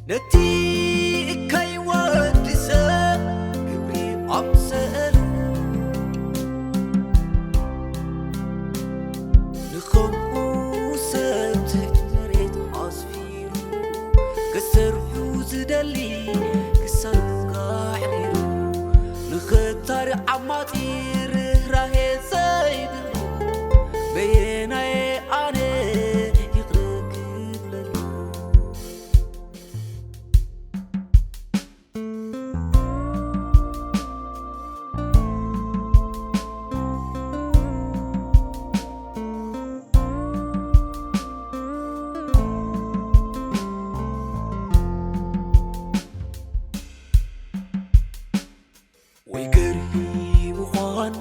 ነቲ እካይ ወዲ ሰብ ግብሪ ኣምሰሉ፣ ንኸምኡ ሰብ ትሕቲ መሬት ኣስፊሩ፣ ክሰርሑ ዝደሊ ክሳዱ ኣሕሪሩ፣ ንኸታሪ ዓማጺ ርህራሄ ዘይብሉ፣ በየናየ ኣነ ይቕረ ክብለሉ? ወይ ገርሂ ምዃን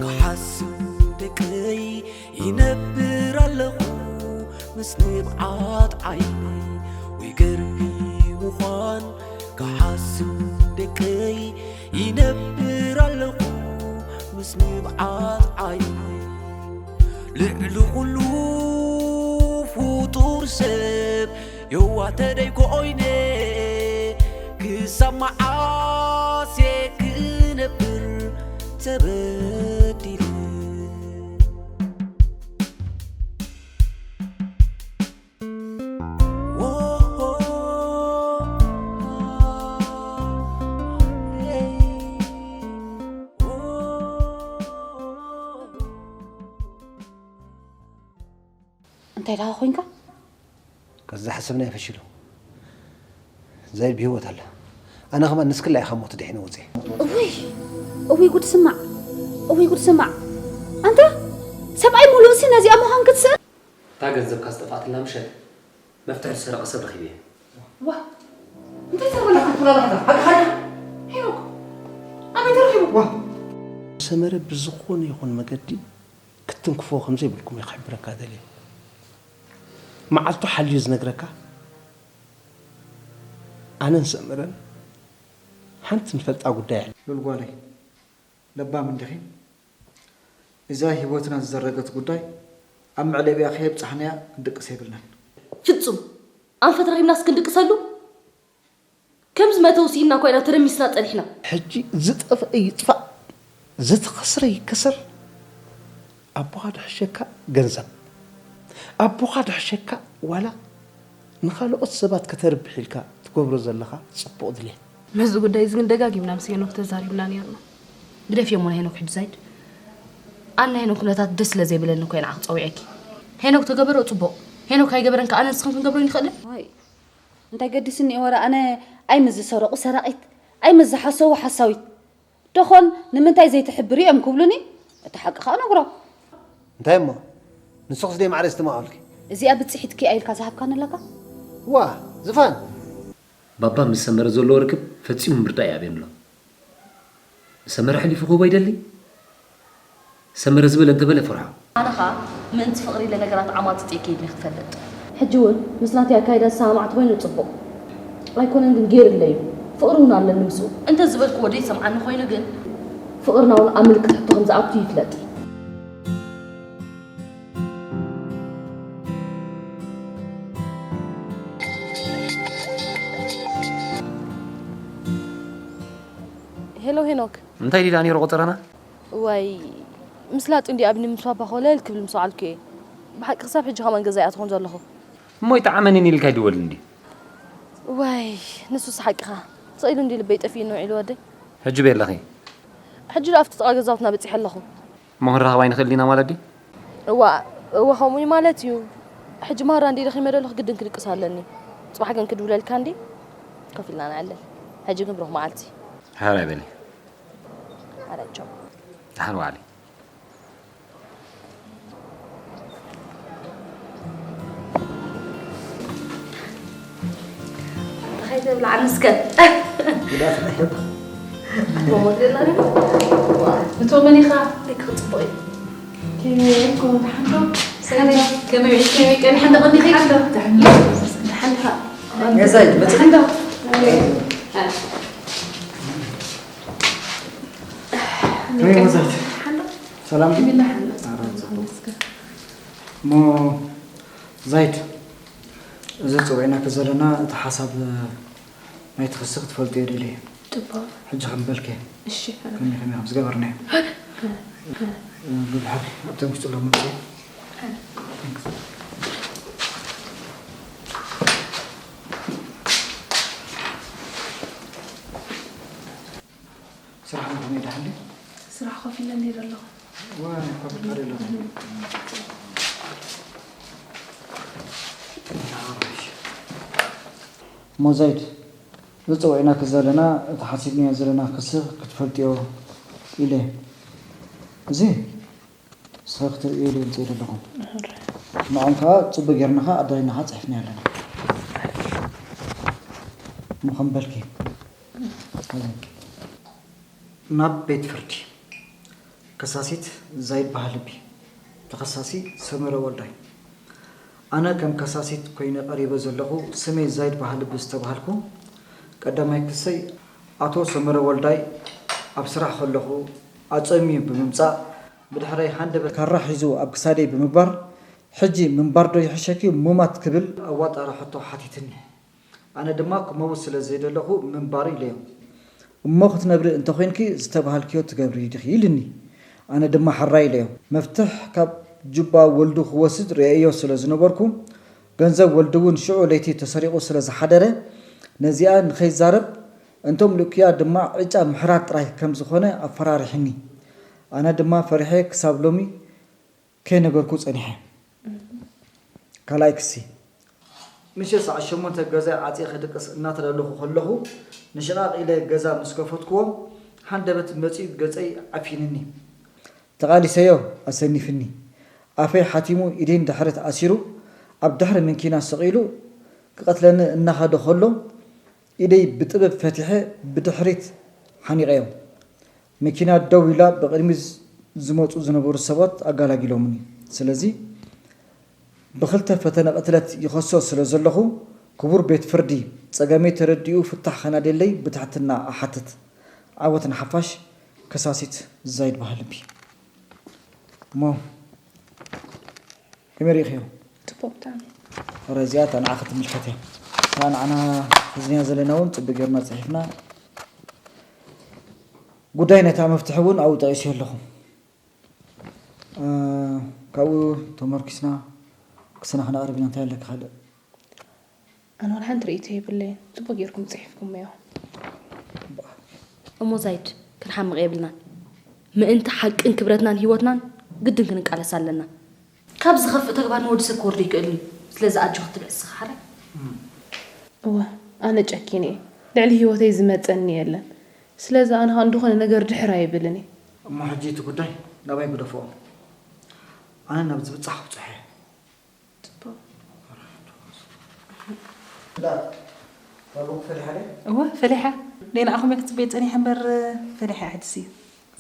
ክሓስብ ደቀይ ይነብር ኣለኹ ምስ ንብዓት ዓይነይ። ወይ ገርሂ ምዃን ክሓስብ ደቀይ ይነብር ኣለኹ ምስ ንብዓት ዓይነይ። ልዕሊ ኩሉ ፍጡር ሰብ የዋህ ተደይ ኮይነ ክሳብ መዓስ እየ ክነብር ተበዲለ? እንታይ ደኣ ኮንካ? ከዛ ሓሰብናዮ ፈሺሉ። ዛይድ ብህይወት ኣላ። ኣነ ከማን ንስክላ ኢኻ ሞት ድሒነ ወፅየ። እውይ፣ እውይ ጉድ ስማዕ፣ እውይ ጉድ ስማዕ። ኣንታ ሰብኣይ ሙሉእሲ ነዚኣ ምዃን ክትስእን? እታ ገንዘብካ ዝጠፍኣትላ ምሸት መፍትሒ ዝሰረቐ ሰብ ረኺበ እየ። ዋ፣ እንታይ ተበላካ? ሄኖክ፣ ኣበይ ተረኺቡ? ዋ፣ ሰመረ ብዝኾነ ይኹን መገዲ ክትትንክፎ ከም ዘይብልኩም እየ ክሕብረካ ደልየ። መዓልቱ ሓልዩ ዝነግረካ፣ ኣነን ሰመረን ሓንቲ ንፈልጣ ጉዳይ ኣላ። ሉል ጓለይ፣ ለባም እንዲኺ። እዛ ህይወትና ዝዘረገት ጉዳይ ኣብ መዕለቢኣ ከየብጻሕናያ ክንድቅስ የብልናን። ፍጹም! ኣንፈት ረኺብናስ ክንድቅሰሉ? ከምዚ መእተዊ ስኢንና እኳ ኢና ተረሚስና ጸኒሕና። ሕጂ ዝጠፍአ ይጥፋእ፣ ዝተኸስረ ይከሰር። ኣቦኻ ድሕሸካ ገንዘብ፣ ኣቦኻ ድሕሸካ ዋላ ንኻልኦት ሰባት ከተርብሕ ኢልካ ትገብሮ ዘለኻ ጽቡቕ ድሌት። ምስዚ ጉዳይ እዚ ግን ደጋጊምና ምስ ሄኖክ ተዛሪብና ነይርና። ግደፍዮ እሞ ንሄኖክ ሕጂ ዛይድ። ኣነ ናይ ሄኖክ ኩነታት ደስ ስለ ዘይብለኒ እኮ እየ ንዓኺ ጸዊዐኪ። ሄኖክ ተገበሮ ጽቡቕ፣ ሄኖክ ኣይገበረን ከኣ ኣነ ንስኽን ክንገብሮ ኣይንኽእልን። ዋይ፣ እንታይ ገዲስኒ ወረ ኣነ ኣይ ምስ ዝሰረቑ ሰራቒት፣ ኣይ ምስ ዝሓሰዉ ሓሳዊት። ደኾን ንምንታይ ዘይትሕብሪ እዮም ክብሉኒ፣ እቲ ሓቂ ኸኣ ነግሮም። እንታይ እሞ? ንስኽስ ደይ ማዕረ ዝተማቐልኪ? እዚኣ ብጽሒትኪ እያ ኢልካ ዝሃብካኒ ኣለካ? ዋ፣ ዝፋን! ባባ ምስ ሰመረ ዘለዎ ርክብ ፈጺሙ ምርዳእ ይኣብየኒ ኣሎ። ንሰመረ ኣሕሊፉ ክህቦ ይደሊ? ሰመረ ዝበለ እንተበለ ፍርሖ። ኣነ ኸኣ ምእንቲ ፍቕሪ ኢለ ነገራት ዓማጺጸ ከይድኒ ክፈልጥ። ሕጂ እውን ምስ ናተይ ኣካይዳ ዝሰማማዕ ተኾይኑ ጽቡቕ። ኣይኮነን ግን ገይሩለይ እዩ። ፍቕሪ እውን ኣለኒ ምስኡ። እንተ ዝበልክዎ ደይሰምዓኒ ኮይኑ ግን? ፍቕርና እውን ኣብ ምልክት ሕቶ ከም ዝኣቱ ይፍለጥ። ሄሎ ሄኖክ። እንታይ ድዩ ደኣ ነይሩ ቆጸራና? ዋይ፣ ምስ ላጡ እንዲ ኣብኒ ምስ ባባ ኮለል ክብል ምስ ወዓልኩ እየ። ብሓቂ ክሳብ ሕጂ ከማን ገዛ ኣይኣተኹን ዘለኹ። እሞ ይጠዓመንን ኢልካ ይድወል እንዲ? ዋይ፣ ንሱስ ሓቅኻ። ስቕ ኢሉ እንዲ ልበይ ጠፊእኒ ውዒሉ ወደይ። ሕጂ በይ ኣለኺ? ሕጂ ዶ ኣብቲ ጥቓ ገዛውትና በጺሐ ኣለኹ። እሞ ክንራኸብ ኣይንኽእል ዲና ማለት ድዩ? እዋ፣ እዋ ከምኡ እዩ ማለት እዩ። ሕጂ ማራ እንዲ ደኺመ ዘለኹ ግድን ክድቅስ ኣለኒ። ጽባሕ ግን ክድውለልካ እንዲ ኮፍ ኢልና ንዕልል። ሕጂ ግን ብሩኽ መዓልቲ። ሓራይ በሊ። ሓራይ ቻው። ደሓን ዋዕሊ። እንታይ ትብልዓኒ እስከ? ጉዳት ናይ። ሞሞት ገላ ዶ? ዋ፣ ንቶ መን ኢኻ? ደቂ ጽቡቕ እዩ። ከመይ ኢልኩም? ደሓን ዶ? ሰላም። ከመይ፣ ከመይ፣ ከመይ፣ ደሓን ዶ? ደሓን ዶ? ደሓን ዶ? ደሓን ዶ? የዛይ፣ ደሓን ዶ? ከመይ መዛት? ደሓን ዶ? ሰላም። ኣልሐምዱሊላህ። ኧረ፣ ጽቡቕ። እሞ ዛይድ፣ እዚ ጸዊዕናኪ ዘለና እቲ ሓሳብ ናይቲ ክሲ ክትፈልጥዮ ደልየ። ጽቡቕ። ሕጂ ከም በልኪ። እሺ። ከመይ ከመይ ከም ዝገበርናዮ። ብድሕሪ ኣብቶም ውሽጢ ኣለዉ መምፅኡ። ስራሕ ከመይ ደሓን ድዩ? ስራሕ ኮፍ ኢለ ነይረ ኣለኹ። ዋይ፣ ኮፍ ኢለ ኣለኹ። እሞ ዛይድ፣ እዚ ጸዊዕናኪ ዘለና፣ እቲ ሓሲብናዮ ዘለና ክሲ ክትፈልጥዮ ኢለ። እዚ ንስኺ ክትርእዮ ኢለ ኣምፅኤ ዘለኹ። ንዖም ከዓ ፅቡቅ ጌርና ከዓ ኣዳሊና ከዓ ፅሒፍና ኣለና። እሞ ከም በልኪ። ናብ ቤት ፍርዲ። ከሳሲት ዛይድ ባህልቢ። ተኸሳሲ ሰመረ ወልዳይ። ኣነ ከም ከሳሲት ኮይነ ቀሪበ ዘለኹ ስመይ ዛይድ ባህልቢ ዝተባህልኩ፣ ቀዳማይ ክሰይ ኣቶ ሰመረ ወልዳይ ኣብ ስራሕ ከለኹ ኣጸምዩ ብምምጻእ ብድሕረይ ሃንደበት ካራ ሒዙ ኣብ ክሳደይ ብምግባር፣ ሕጂ ምንባር ዶ ይሕሸኪ ሙማት ክብል ኣዋጣራ ሕቶ ሓቲትኒ። ኣነ ድማ ክመውት ስለ ዘይደለኹ ምንባር ኢለዮ። እሞ ክትነብሪ እንተኾይንኪ ዝተባሃልክዮ ትገብሪ ዲኺ ኢልኒ። ኣነ ድማ ሕራይ ኢለዮ። መፍትሕ ካብ ጁባ ወልዱ ክወስድ ርእየዮ ስለ ዝነበርኩ፣ ገንዘብ ወልዱ እውን ሽዑ ለይቲ ተሰሪቑ ስለ ዝሓደረ፣ ነዚኣ ንኸይዛረብ እንቶም ልእኩያ ድማ ዕጫ ምሕራድ ጥራይ ከም ዝኾነ ኣፈራሪሕኒ። ኣነ ድማ ፈሪሐ ክሳብ ሎሚ ከይነገርኩ ጸኒሐ። ካልኣይ ክሲ። ምሸት ሰዓት ሸሞንተ ገዛይ ዓጽየ ክድቅስ እናተዳለኹ ከለኹ፣ ንሽቓቕ ኢለ ገዛ ምስ ከፈትኩዎ፣ ሃንደበት መጺኡ ገጸይ ዓፊንኒ። ተቓሊሰዮ ኣሰኒፍኒ። ኣፈይ ሓቲሙ ኢደይ ንድሕሪት ኣሲሩ ኣብ ድሕሪ መንኪና ሰቒሉ ክቐትለኒ እናኸደ ከሎ፣ ኢደይ ብጥበብ ፈቲሐ ብድሕሪት ሓኒቐዮ። መኪና ደው ኢላ ብቕድሚት ዝመጹ ዝነበሩ ሰባት ኣጋላጊሎምኒ። ስለዚ ብኽልተ ፈተነ ቅትለት ይኸሶ ስለ ዘለኹ ክቡር ቤት ፍርዲ ጸገመይ ተረዲኡ ፍታሕ ከናድየለይ ብትሕትና እሓትት። ዓወት ንሓፋሽ። ከሳሲት ዛይድ ባህልቢ። እሞ ከመይ ርኢኽዮ? ጽቡቕ ብጣዕሚ። ኧረ እዚኣ እታ ንዓኺ ትምልከት እያ። እታ ንዓና ሒዝናያ ዘለና እውን ጽቡቕ ጌርና ጽሒፍና። ጉዳይ ናይታ መፍትሒ እውን ኣብኡ ጠቒሰዮ ኣለኹ። እ፣ ካብኡ ተመርኪስና ክስና ክነቕርብ ኢና። እንታይ ኣለካ ካልእ? ኣነ ዋላ ሓንቲ ርእይቶ የብለይን። ጽቡቕ ጌርኩም ጽሒፍኩሞዮ። እሞ ዛይድ፣ ክንሓምቕ የብልናን። ምእንቲ ሓቅን ክብረትናን ህይወትናን ግድን ክንቃለስ ኣለና። ካብ ዝኸፍእ ተግባር ንወዲ ሰብ ክወርዶ ይክእል እዩ። ስለዚ ኣጆኺ ትብዒ እስኺ ሓራይ። እወ፣ ኣነ ጨኪነ እየ። ልዕሊ ህይወተይ ዝመጸኒ የለን። ስለዚ ኣነ ኸኣ እንድኾነ ነገር ድሕር ኣይብልን እየ። እሞ ሕጂ እቲ ጉዳይ ናባይ ግደፍኦ። ኣነ ናብ ዝብጻሕ ክብጽሖ እየ። ጽቡቕ። እንዳ፣ ታቦክ ፈሊሓ ድያ? እወ፣ ፈሊሓ። ደይ ንዓኹም እየ ክጽበየ ጸኒሐ እምበር፣ ፈሊሓ እያ ሕጅሲ።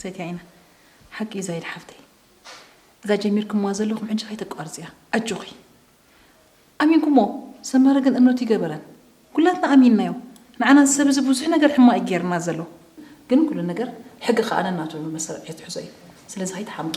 ሰትያ ኢና። ሓቂ እዩ ዛይድ ሓፍተይ። እዛ ጀሚርኩማ ዘለኹም ሕጂ ከይተቋርጽያ። ኣጆኺ። ኣሚንኩሞ፣ ሰመረ ግን እምነቱ ይገበረን። ኩላትና ኣሚንናዮ። ንዓና እዚ ሰብ እዚ ብዙሕ ነገር ሕማቕ እዩ ጌርና ዘሎ። ግን ኩሉ ነገር ሕጊ ከኣ ነናቱ መሰረት የትሕዞ እዩ። ስለዚ ከይትሓምቂ።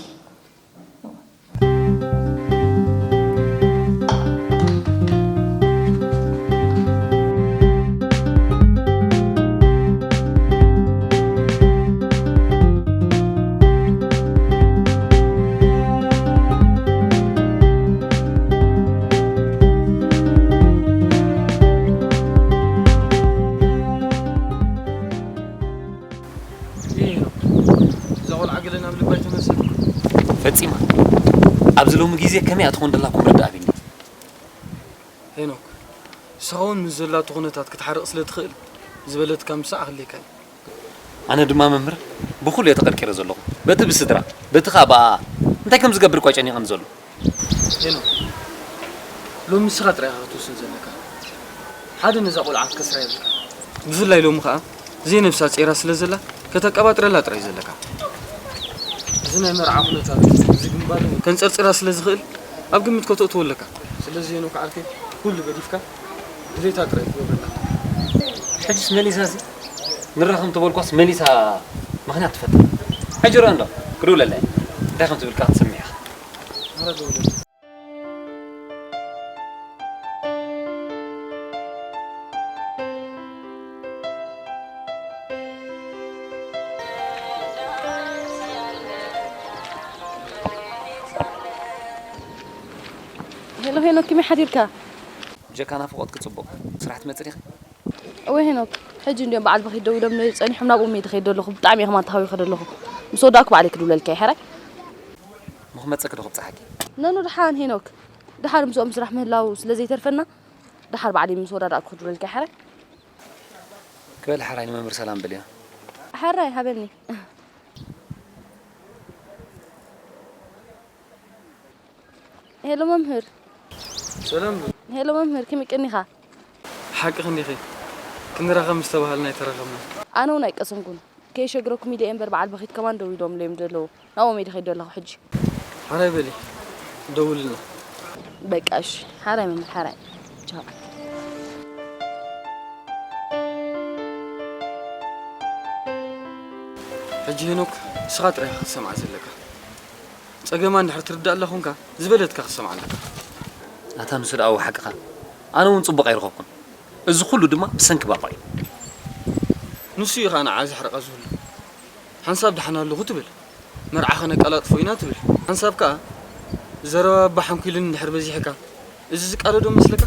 እዛ ቆልዓ ገለ ናብ ልባ ኣይተመልሰት። ፈጺማ። ኣብዚ ሎሚ ግዜ ከመይ እያ ትኾን ደላ እኮ ምርዳእ ኣብኒ። ሄኖክ፣ ንስኻ እውን ምስ ዘላቶ ኩነታት ክትሓርቕ ስለ ትኽእል፣ ዝበለትካ ምሳዕ ክህልየካ እዩ። ኣነ ድማ መምህር፣ ብኹሉ እየ ተቐርቂረ ዘለኹ። በቲ ብስድራ፣ በቲ ኸኣ ብኣኣ። እንታይ ከም ዝገብር እኳ ጨኒቐኒ ዘሎ። ሄኖክ፣ ሎሚ ንስኻ ጥራይ ኢኻ ክትውስን ዘለካ። ሓደ ነዛ ቆልዓ ክትከስራ የብልካ። ብፍላይ ሎሚ ኸኣ ዘይነብሳ ጼራ ስለ ዘላ፣ ከተቀባጥረላ ጥራይ እዩ ዘለካ። እዚ ናይ መርዓ ኩነታት፣ እዚ ግንባር እውን ከንጸርጽራ ስለ ዝኽእል፣ ኣብ ግምት ከተእትዎ ኣለካ። ስለዚ ሄኖክ ዓርከይ፣ ኩሉ ገዲፍካ ድሌታ ጥራይ ትገብረላ። ሕጅስ መሊሳ እዚ ንራኸም ተበልኳስ መሊሳ ምኽንያት ትፈጥር። ሕጂ ርኣ እንዶ፣ ክድውለላ እየ። እንታይ ከም ትብል ከኣ ትሰምዕ ኢኻ። ኣረ ደውለላ። ሄሎ ሄኖክ፣ ከመይ ሓዲርካ? ብጀካ ናፍቖትኪ ጽቡቕ። ስራሕ ትመጽእ ዲኺ? እወ ሄኖክ፣ ሕጂ እንድዮም በዓል በኺት ደው ኢሎም ጸኒሖም፣ ናብኦም እየ ዝኸይድ ዘለኹ። ብጣዕሚ እየ ከማን ተሃዊኸ ዘለኹ። ምስ ወዳእኩ ባዕለይ ክድውለልካ እየ፣ ሕራይ? እሞ ክመጸኪ ዶ ክብጽሓኪ? ነኑ ደሓን ሄኖክ፣ ደሓር ምስኦም ስራሕ ምህላው ስለ ዘይተርፈና፣ ደሓር ባዕለይ ምስ ወዳዳእኩ ክድውለልካ እየ፣ ሕራይ? ክበል ሓራይ ንመምህር ሰላም በልዮ። ሓራይ ሃበኒ። ሄሎ መምህር። ሰላም። ሄሎ መምህር፣ ከመይ ቀኒኻ? ሓቅኺ እንዲኺ። ክንራኸብ ምስ ተባሃልና ኣይተራኸብና። ኣነ እውን ኣይቀሰንኩን። ከየሸግረኩም ኢለ እየ እምበር በዓል በኺት ከማን ደው ኢሎም እዮም ዘለዉ። ናብኦም እየ ዝኸይድ ዘለኹ ሕጂ። ሓራይ በሊ፣ ደውልና። በቃ እሺ፣ ሓራይ መምህር፣ ሓራይ። ቻው። ሕጂ ሄኖክ፣ ንስኻ ጥራይ ኢኻ ክትሰምዓ ዘለካ። ጸገማ እንድሕር ትርዳእ ኣላ ኾንካ፣ ዝበለትካ ክትሰምዓ ኣለካ። ኣታ ንሱ ደኣ ሓቅኻ። ኣነ እውን ጽቡቕ ኣይረኸብኩን። እዚ ኩሉ ድማ ብሰንኪ ባባ እዩ። ንሱ እዩ ኸኣ ንዓ ዘሕረቐ ዝህሉ። ሓንሳብ ደሓን ኣለኹ ትብል፣ መርዓ ኸነቀላጥፎ ኢና ትብል። ሓንሳብ ከኣ ዘረባ ባባ ሓንኲሉኒ እንድሕር በዚሕካ፣ እዚ ዝቃለዶ መስለካ?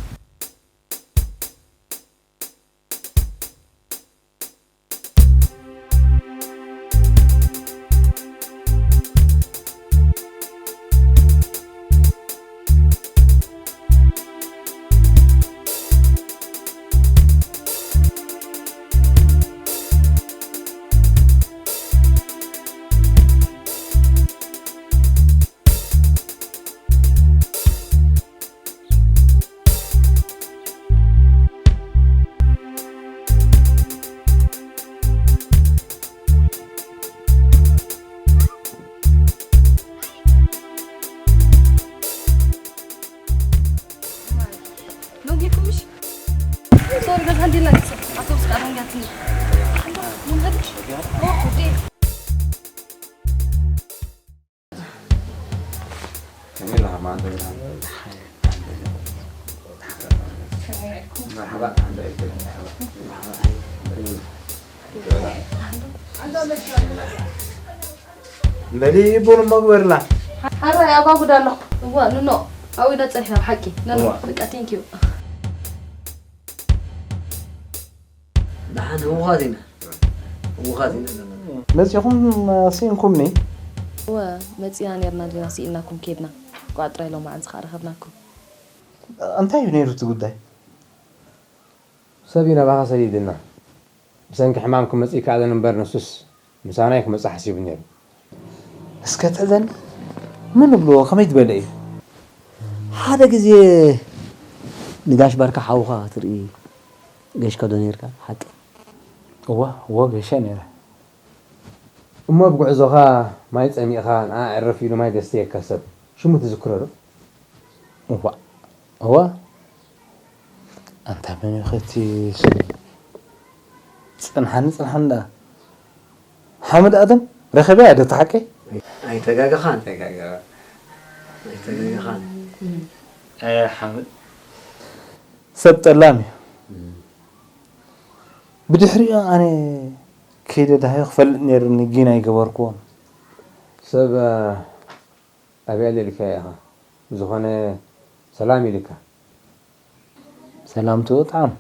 ሎንጌኩምሽ ሶሪ፣ ገዛ እንዲላ ኣውቶቡስ ቃ ሎንጌትኒ። ምን ሄድሽ? ኦ፣ ውዴ። በሊ ቡን እሞ ግበርላ። ሓራይ ኣጓጉዳ ኣለኹ። እዋ፣ ኑኖ፣ ኣብኡ ኢና ጸኒሕና ብሓቂ። ኖኖ፣ እዋ። በቃ፣ ቴንክ ዩ። ደሓን ህዉኻት ኢና። ህዉኻት ኢና ዘለና። መጺኹም ስኢንኩምኒ? እወ፣ መጺና ኔርና ዲና ስኢንናኩም ኬድና። ቋዕ ጥራይ ሎማዓንቲ ከኣ ረኸብናኩም። እንታይ እዩ ነይሩ እቲ ጉዳይ? ሰብ እዩ ናባኻ ሰዲድና። ብሰንኪ ሕማም ክመጽእ ይከኣለን እምበር ንሱስ ምሳና እዩ ክመጽእ ሓሲቡ ነይሩ። እስከ ትሕዘኒ፣ መን እብልዎ ከመይ ዝበለ እዩ? ሓደ ግዜ ንጋሽ ባርካ ሓውኻ ክትርኢ ገሽካ ዶ ነይርካ? ሓቂ? እዋ፣ እወ፣ ገይሸ ነይረ። እሞ ኣብ ጉዕዞኻ ማይ ጸሚእኻ ንዓ ዕርፍ ኢሉ ማይ ዘስተየካ ሰብ ሽሙ ትዝክሮ ዶ? እዋ፣ እዋ። ኣንታ መን እዩ ኸቲ ስሙ? ጽንሓኒ፣ ጽንሓኒ ደኣ። ሓምድ ኣደም ረኸበያ ዶ እቲ ሓቀይ? ኣይተጋገኻን። ኣይተጋገኻን። ኣየ ሓምድ። ሰብ ጠላም እዩ። እም። ብድሕሪኡ ኣነ ከይደ ደሃዩ ክፈልጥ ነይሩኒ፣ ግን ኣይገበርክዎን። ሰብ፣ እ፣ ኣብያ ለሊካዮ ኢኻ። ብዝኾነ ሰላም ኢልካ። ሰላምትኡ ጣዕም።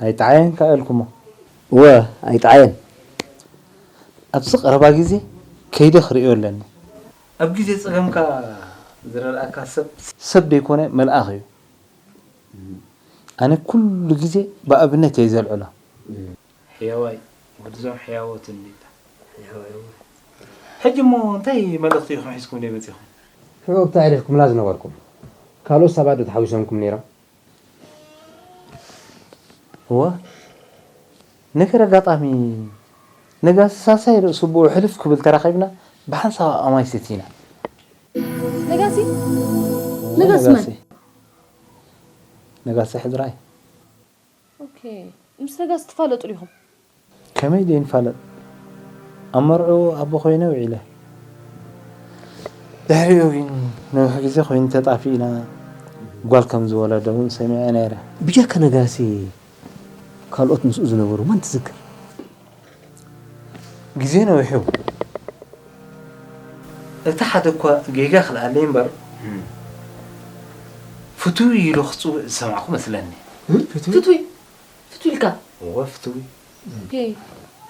ኣይጠዓየን ከኣ ኢልኩሞ። እወ፣ ኣይጠዓየን። ኣብዚ ቀረባ ግዜ ከይደ ክርእዮ ኣለኒ። ኣብ ግዜ ጸገምካ ዝረድኣካ ሰብ፣ ሰብ ዘይኮነ መልኣኽ እዩ። ኣነ ኩሉ ግዜ ብኣብነት እየ ዘልዕሎ። ሕያዋይ፣ ወድዞም ሕያዎት እንዲታ። ሕጂ እሞ እንታይ መልእኽቲ ኢኹም ሒዝኩም ደይ መጺኹም? ሽዑ ኣብታ ኣዕሪፍኩምላ ዝነበርኩም ካልኦት ሰባት ዶ ተሓዊሶምኩም ነይሮም? እወ፣ ነገር ኣጋጣሚ ነጋሲ ሳልሳይ ርእሱ ብኡ ሕልፍ ክብል ተራኺብና ብሓንሳብ ኣማይ ሰቲና። ነጋሲ? ነጋሲ መን? ነጋሲ። ነጋሲ ሕድራይ። ኦኬ። ምስ ነጋሲ ትፋለጡ ዲኹም? ከመይ ደይንፋለጥ? ኣብ መርዕኡ ኣቦ ኮይነ ውዒለ። ድሕሪኡ ግን ነዊሕ ግዜ ኮይኑ ተጣፊእና ጓል ከም ዝወለደ እውን ሰሚዐ ነይረ። ብጀካ ነጋሲ ካልኦት ምስኡ ዝነበሩ መን ትዝክር? ግዜ ነዊሑ። እቲ ሓደ እኳ ጌጋ ክልኣለይ እምበር፣ እም። ፍቱው ኢሉ ክጽውዕ ዝሰማዕኩ መስለኒ። ፍቱው? ፍቱይ? ፍቱይ ኢልካ? እወ፣ ፍቱው። ኦኬ።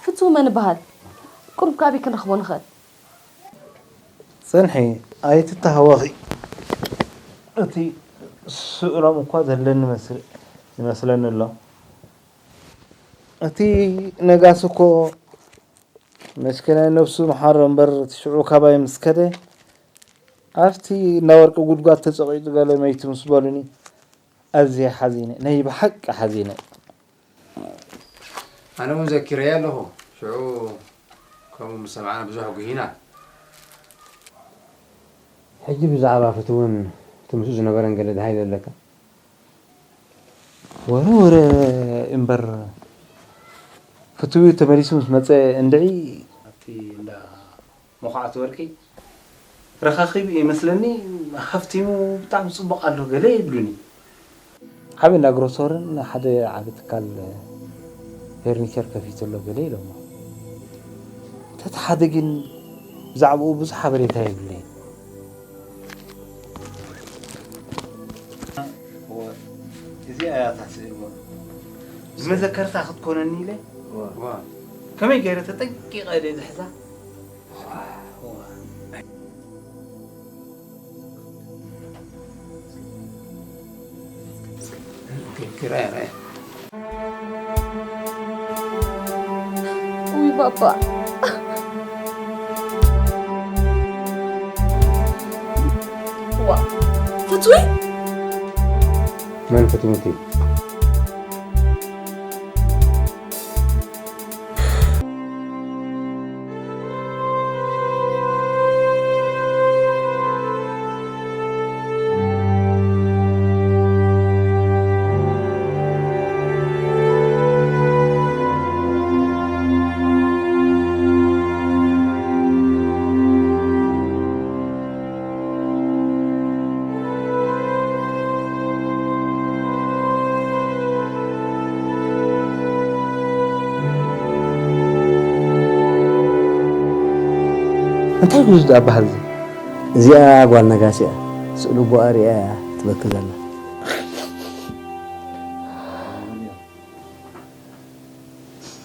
ፍቱው መን ይበሃል? ቁሩብ ካበይ ክንረኽቦ ንኽእል? ጽንሒ፣ ኣይትተሃወኺ። እቲ ስእሎም እኳ ዘለኒ መስል-፣ ይመስለኒ ኣሎ። እቲ ነጋሲ እኮ መስኪናይ ነብሱ መሓሮ እምበር፣ እቲ ሽዑ ካባይ ምስ ከደ፣ ኣብቲ እንዳ ወርቂ ጉድጓድ ተጸቒጡ ገለ መይቱ ምስ በሉኒ፣ ኣዝየ ሓዚነ። ናይ ብሓቂ ሓዚነ። ኣነ እውን ዘኪረያ ኣለኹ። ሽዑ ከምኡ ምስ ሰማዕና ብዙሕ ጒሂና። ሕጂ ብዛዕባ ፍትውን እቲ ምስኡ ዝነበረን ገለ ደሃይ ዘለካ? ወረ ወረ እምበር፣ ፍትዊ ተመሊሱ ምስ መጸ እንድዒ ኣብቲ እንዳ መኹዓቲ ወርቂ ረኻኺቡ እዩ መስለኒ፣ ሃፍቲሙ ብጣዕሚ ጽቡቕ ኣሎ ገለ ይብሉኒ። ዓቢ እንዳ ግሮሰርን ሓደ ዓቢ ትካል ፈርኒቸር ከፊቱ ኣሎ ገለ ኢሎሞ። ተቲ ሓደ ግን ብዛዕባኡ ብዙሕ ሓበሬታ የብለይን። እዚኣ እያ እታ ስእሊ እሞ። መዘከርታ ክትኮነኒ ኢለ። ዋ። ከመይ ገይረ ተጠንቂቐ እየ ዝሕዛ? ዋ። ክራይ፣ ራይ። ውይ ባባ። ዋ፣ ፍትዊ? መን ፍትውቲ? እንታይ እዩ እዚ ደኣ በሃልዚ? እዚኣ ጓል ነጋሲ እያ። ስእሊ ኣቦኣ ርእያ እያ ትበኪ ዘላ።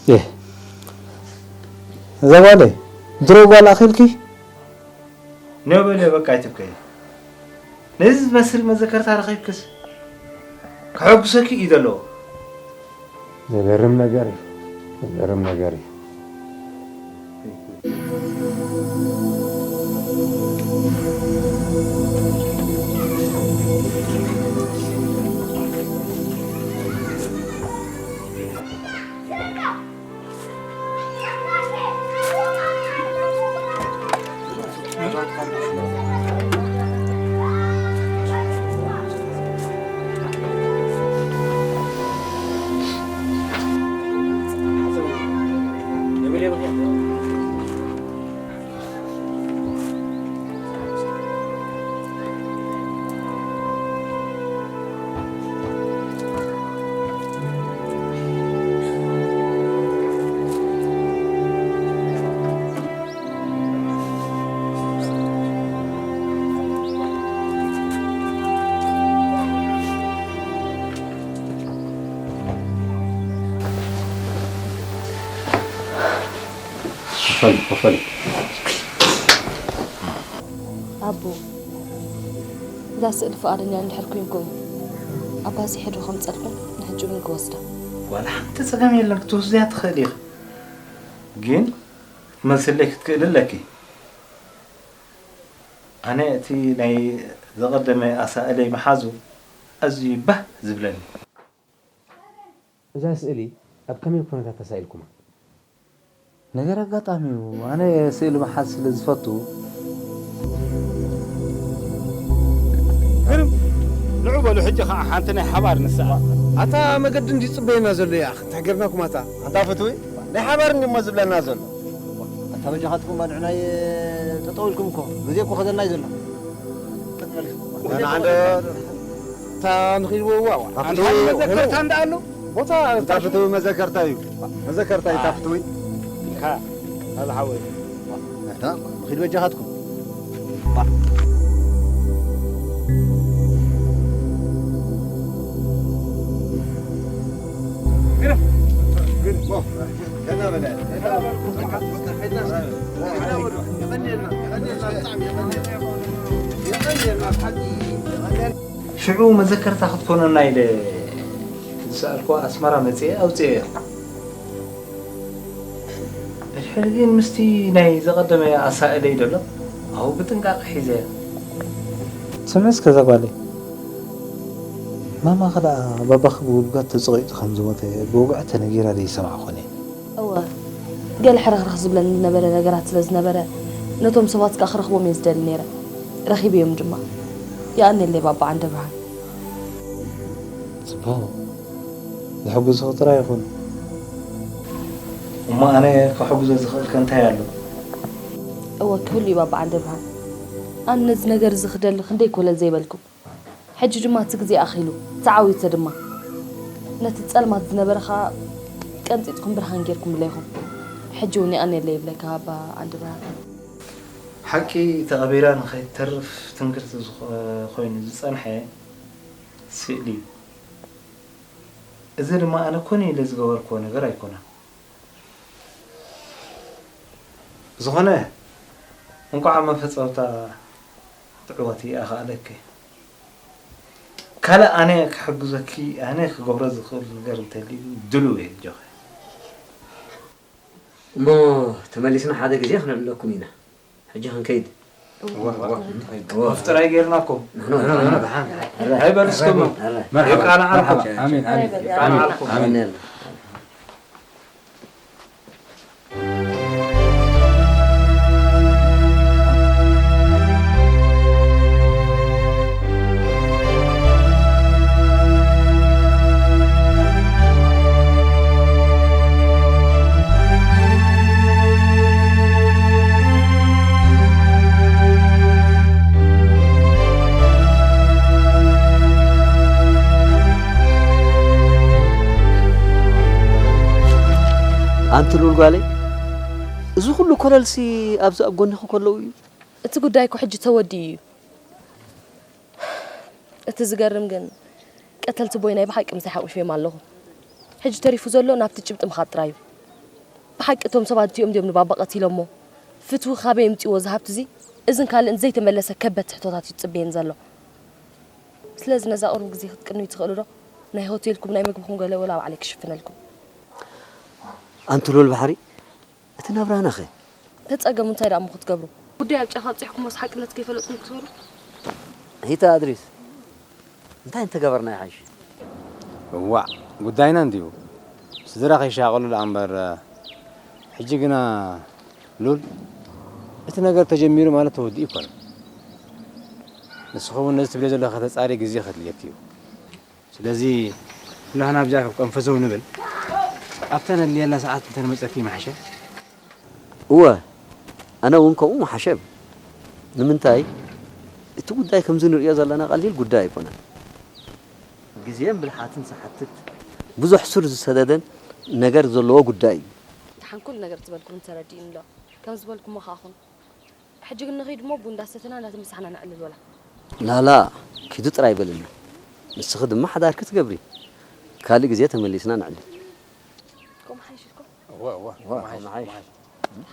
እህ፣ እዛ ጓለይ፣ ድሮ ጓል ኣኺልኪ? ኔው በልዮ፣ በቃ ኣይትብከዪ። ነዚ ዝመስል መዘከርታ ረኺብክስ፣ ከሐጉሰኪ እዩ ዘለዎ። ዘገርም ነገር እዩ። ዘገርም ነገር እዩ። ክፈሊ፣ ክፈሊ። ኣቦ፣ እዛ ስእሊ ፍቓደኛ እንድሕር ኮይንኩም፣ ኣባዚሐ ዶ ከምጸልኩም ንሕጂ እውን ክወስዳ? ዋላ ሓንቲ ጸገም የለን፣ ክትወስድያ ትኽእሊ ኢኺ። ግን ክትመልስለይ ክትክእሊ ኣለኪ። ኣነ እቲ ናይ ዝቐደመ ኣሳእለይ ምሓዙ ኣዝዩ ባህ ዝብለኒ። እዛ ስእሊ ኣብ ከመይ ኩነታት ተሳኢልኩማ? ነገር ኣጋጣሚ እዩ። ኣነ ስእሊ ምሓዝ ስለ ዝፈቱ። ግርም፣ ንዑ በሉ፣ ሕጂ ኸዓ ሓንቲ ናይ ሓባር ንስኣ። ኣታ መገዲ እንዲ ጽበየና ዘሎ፣ ያኽ፣ እንታይ ጌርናኩም ኣታ? ኣንታ ፍትዊ፣ ናይ ሓባር እንዲሞ ዝብለና ዘሎ። ኣንታ በጃኻትኩም፣ ንዕናይ ጠጠው ኢልኩም እኮ፣ ግዜ እኮ ከደና እዩ ዘሎ። ወደ ገና ሓደ፣ እታ ንኺድ ወዋ፣ ወዋ። ኣንታ መዘከርታ እንዳ ኣሎ፣ ቦታ እንታ ፍትዊ መዘከርታ እዩ። መዘከርታ እዩ፣ እታ ፍትዊ። እንካ፣ ኣዛ ሓወይ። ኣታ፣ ንኺድ በጃኻትኩም። ሽዑ መዘከርታ ክትኮነና ኢለ ዝሰኣልኩዋ ኣስመራ መጺኤ ኣውጺኤያ። ድሕሪ ግን ምስቲ ናይ ዝቐደመ ኣሳእለይ ዘሎ ኣብኡ ብጥንቃቐ ሒዘያ። ስምዒ እስከ እዛ ጓለይ። ማማኺ ደኣ ባባኺ ብጉድጓድ ተጸቒጡ ከም ዝሞተ ብወግዒ ተነጊራ ዘይሰማዕኩን እየ። እወ፣ ገለ ሕርኽርኽ ዝብለኒ ዝነበረ ነገራት ስለ ዝነበረ፣ ነቶም ሰባት ከኣ ክረኽቦም እየ ዝደሊ ነይረ። ረኺበዮም ድማ። የቐንየለይ ባባ ዓንደብርሃን። ጽቡቕ። ዘሐጉስኺ ጥራይ ይኹን። እሞ ኣነ ከሐጉዞ ዝኽእል ከ እንታይ ኣሎ? እወ፣ ክህሉ እዩ ባባ ዓንደብርሃን። ኣነ ነዚ ነገር እዚ ክደሊ ክንደይ ኮለል ዘይበልኩ። ሕጂ ድማ እቲ ግዜ ኣኺሉ፣ ተዓዊተ ድማ። ነቲ ጸልማት ዝነበረ ኸኣ ቀንጢጥኩም ብርሃን ጌርኩምለይ ኢኹም። ሕጂ እውን የቐንየለይ ይብለካ ኣባ ዓንደብርሃን። ሓቂ ተቐቢላ ንኸይትተርፍ ትንክርቲ ዝኾ-፣ ኮይኑ ዝጸንሐ ስእሊ እዩ። እዚ ድማ ኣነ ኮነ ኢለ ዝገበርክዎ ነገር ኣይኮነን። ዝኾነ፣ እንቋዕ ኣብ መፈጸምታ ትዕወቲ ኣኽኣለኪ። ካልእ ኣነ ክሕግዘኪ፣ ኣነ ክገብሮ ዝኽእል ነገር እንተልዩ ድሉው እየ ኣጆኺ። እሞ ተመሊስና ሓደ ግዜ ክነዕልለኩም ኢና። ሕጂ ክንከይድ። እዋ፣ እዋ፣ እዋ። መፍጠር ኣይጌርናኩም። ንሕና፣ ንሕና፣ ንሕና፣ ንሕና። ኣይበል እስከ እሞ። ኣረ። መርሓባ፣ የቃልዓልኩም። መርሓባ። ኣሜን፣ ኣሜን። የቃልዓልኩም። ኣሜን። ኣንቲ ሉል ጓለይ፣ እዚ ኩሉ ኮለልሲ ኣብዚ ኣብ ጎንኺ ከለዉ እዩ? እቲ ጉዳይ እኮ ሕጂ ተወዲኡ እዩ። እቲ ዝገርም ግን፣ ቀተልቲ ቦይ ናይ ብሓቂ ምሳይ ሓቂፈዮም ኣለኹ። ሕጂ ተሪፉ ዘሎ ናብቲ ጭብጢ ምኻድ ጥራይ እዩ። ብሓቂ እቶም ሰባት እቲኦም ድዮም ንባባ ቀቲሎሞ? ፍትዊ ካበይ የምጽእዎ እዚ ሃብቲ እዚ? እዝን ካልእን ዘይተመለሰ ከበድቲ ሕቶታት እዩ ዝጽበየኒ ዘሎ። ስለዚ ነዛ ቁሩብ ግዜ ክትቅንዩ ትኽእሉ ዶ? ናይ ሆቴልኩም፣ ናይ ምግብኹም ገለ ወላ ባዕለይ ክሽፍነልኩም። ኣንቲ ሉል ባሕሪ፣ እቲ ናብራና ኸ? ተጸገሙ እንታይ ደኣ እሞ ክትገብሩ? ጉዳይ ኣብ ጫፍ ኣብጺሕኩሞስ ሓቅነት ከይፈለጥኩም ክትበሩ? ሂታ ኣድሪስ፣ እንታይ እንተገበርና ይሓይሽ? እዋእ፣ ጉዳይና እንድዩ። ስድራ ከይሻቐሉ ደኣ እምበር፣ ሕጂ ግና ሉል፣ እቲ ነገር ተጀሚሩ ማለት ተወዲኡ ኣይኮነን። ንስኺ እውን ነዚ ትብልዮ ዘለኺ ከተጻሪ ግዜ ከድልየኪ እዩ። ስለዚ፣ ኩላህና ኣብዚኣ ክንፈዘው ንብል። ኣብታ ነድልየላ ሰዓት እንተንመጸኪ ምሓሸ። እወ፣ ኣነ እውን ከምኡ ምሓሸ። ንምንታይ? እቲ ጉዳይ ከምዚ ንርእዮ ዘለና ቀሊል ጉዳይ ኣይኮነን። ግዜን ብልሓትን ዝሓትት፣ ብዙሕ ሱር ዝሰደደን ነገር ዘለዎ ጉዳይ እዩ። ደሓን ኩሉ ነገር ዝበልኩም ተረዲእኒ ኣሎ። ከም ዝበልኩሞ ከኣ ኹን። ሕጂ ግን ንኺድ እሞ ቡን እንዳሰተና እንዳተመሳሕና ነዕልል ወላ። ላላ፣ ኪዱ ጥራይ በልኒ። ንስኺ ድማ ሓዳርኪ ትገብሪ። ካልእ ግዜ ተመሊስና ነዕልል። ከምኡ ሓይሽ ኢልኩም? እወ፣ እወ። እወ፣ ከምኡ ሓይሽ፣ ከምኡ ሓይሽ። ከምኡ ሓይሽ።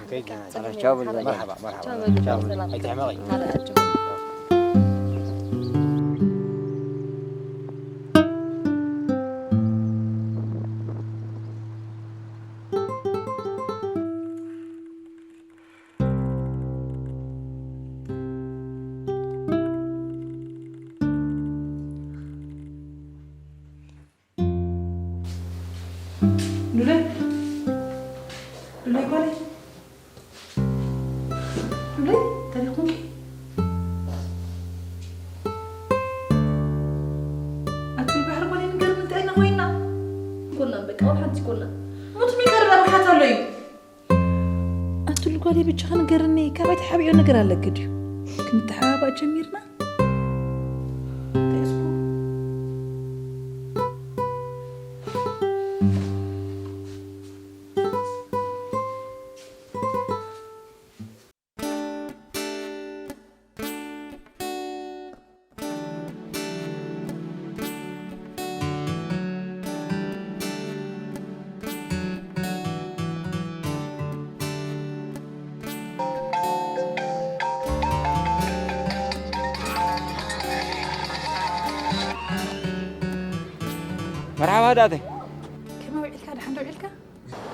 ንከይድ ኢና። ጸገም ቻው የለን። በል። መርሓባ፣ መርሓባ። ቻው በሉ። ቻው በሉ። ሰላም። ኣይትሕመቒ። ካልእ ኣጆኹም። ሉለይ፣ ሉለይ ጓለይ፣ ሉለይ፣ እንታይ ደኣ ኾንኪ? ኣቲ ባሕሪ ጓለይ፣ ንገርኒ፣ እንታይ ኢና ኮይንና? ኮናን በቃ፣ ወላ ሓንቲ ኮናን። ሞት ምን ይቀርብ፣ ኣርባሓት ኣሎ እዩ። ኣቱል ጓለይ፣ ብቻኻ ንገርኒ፣ ካባይ ተሓቢኦ ነገር ኣለኪ ድዩ? ክንተሓባባእ ጀሚርና? እንታይ እስኩ? መርሓባ ዳተይ። ከመይ ውዒልካ? ደሓን ዶ ውዒልካ?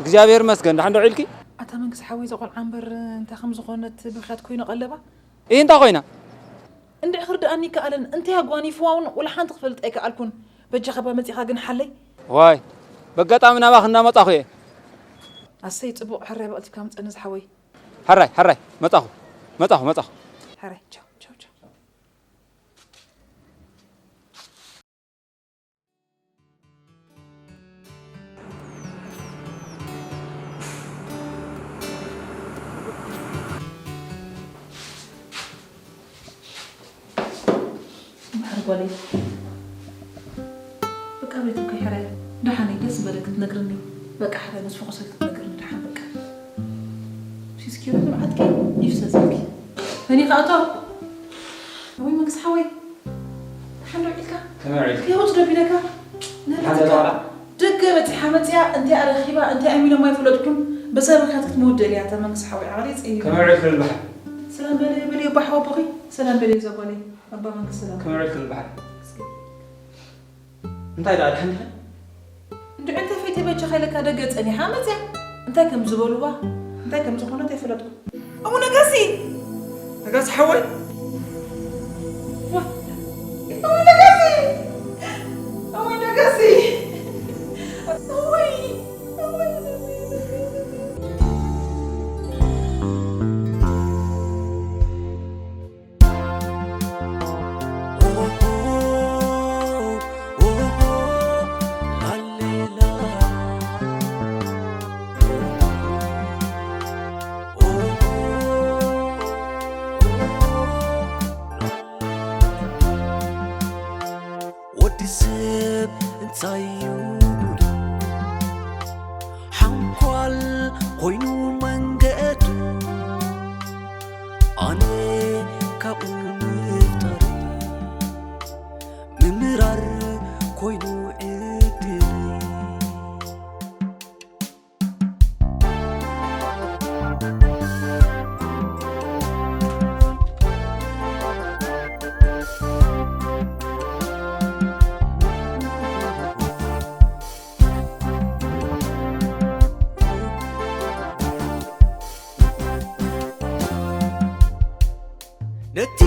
እግዚኣብሔር ይመስገን። ደሓን ዶ ውዒልኪ? ኣታ መንግስቲ ሓወይ፣ እዛ ቆልዓ እምበር እንታይ ከም ዝኾነት ብኽያት ኮይኑ ቀለባ። እይ እንታይ ኮይና? እንድዒ ክርድኣኒ ይከኣልን እንታይ ኣጓኒፍዋ እውን ወላ ሓንቲ ክፈልጥ ኣይከኣልኩን። በጃኻ እባ መጺኻ ግን ሓለይ። ዋይ በጋጣሚ ናባኺ እንዳመጻኹ እየ። ኣሰይ ጽቡቕ ሕራይ በቕልቲ ካብ ምጸኒ ዝሓወይ። ሕራይ ሕራይ መጻኹ መጻኹ መጻኹ። ሕራይ ቻው ቻው ቻው። ማሕር ጓለይ በቃ ቤት እኮ ሕራይ ደሓነይ ደስ በለ ክትነግርኒ በቃ ሕራይ ምስ ፈኾሰት ክትነግርኒ ደሓን በቃ ሲስኪሩ ንብዓትኪ ይፍሰሰልኪ መኒ ከኣቶ ወይ መንግስቲ ሓወይ ሓንዶ ዒልካ ከመይ ዒልካ? ከይወፅ ዶ ቢለካ ሓንዶ ተዋላ? ደገ በፂሓ መፅያ እንታይ ኣረኪባ እንታይ ኣሚሎም ኣይፈለጥኩን በሰበካት ክትመውደል እያ እታ መንግስቲ ሓወይ ዓቕሊ ፀይሩ ከመይ ዒልካ ልባሕ? ሰላም በለ በለ ባሕዋ ኣቦኺ ሰላም በለ ዘጓለይ ኣባ መንግስቲ ሰላም ከመይ ዒልካ ልባሕ? እንታይ ደኣ ድሓን ድሓን? እንድዒ እንታይ ፈይተ በጃኻ ኢለካ ደገ ጸኒሓ መጽያ እንታይ ከም ዝበልዋ እንታይ ከም ዝኾነት ኣይፈለጥኩ። እሙ ነጋሲ ነጋሲ ሓወይ እሙ ነጋሲ እሙ ነጋሲ እወይ እወይ ወዲ ሰብ እንታይ እዩ ሓንኳል ኮይኑ መንገዱ ኣነ ካብኡ ምፍጣረይ ምምራር ኮይኑ ዕድለይ ነቲ